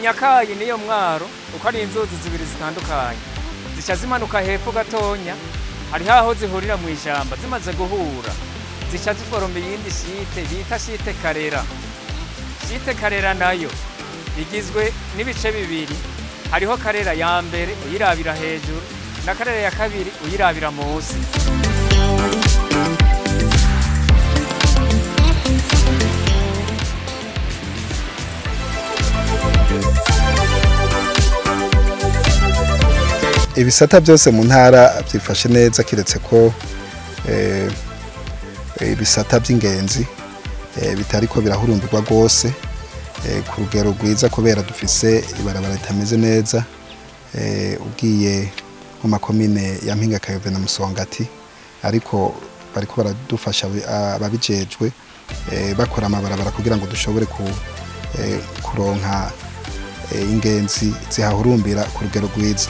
Nyakayi niyo Mwaro uko ari inzuzi zibiri zitandukanye, zica zimanuka hepfo gatonya, hariho aho zihurira mu ishyamba. Zimaze guhura zica ziforoma iyindi shite bita shite Karera. Shite Karera nayo igizwe n'ibice bibiri: hariho Karera ya mbere uyirabira hejuru, na Karera ya kabiri uyirabira munsi. Ibisata byose mu ntara byifashe neza, kiretse ko ibisata by'ingenzi bitariko birahurumbirwa rwose ku rugero rwiza, kubera dufise ibarabara ritameze neza ugiye mu makomine ya Mpinga Kayove na Musongati. Ariko bariko baradufasha ababijejwe, bakora amabarabara kugira ngo dushobore kuronka ingenzi zihahurumbira ku rugero rwiza.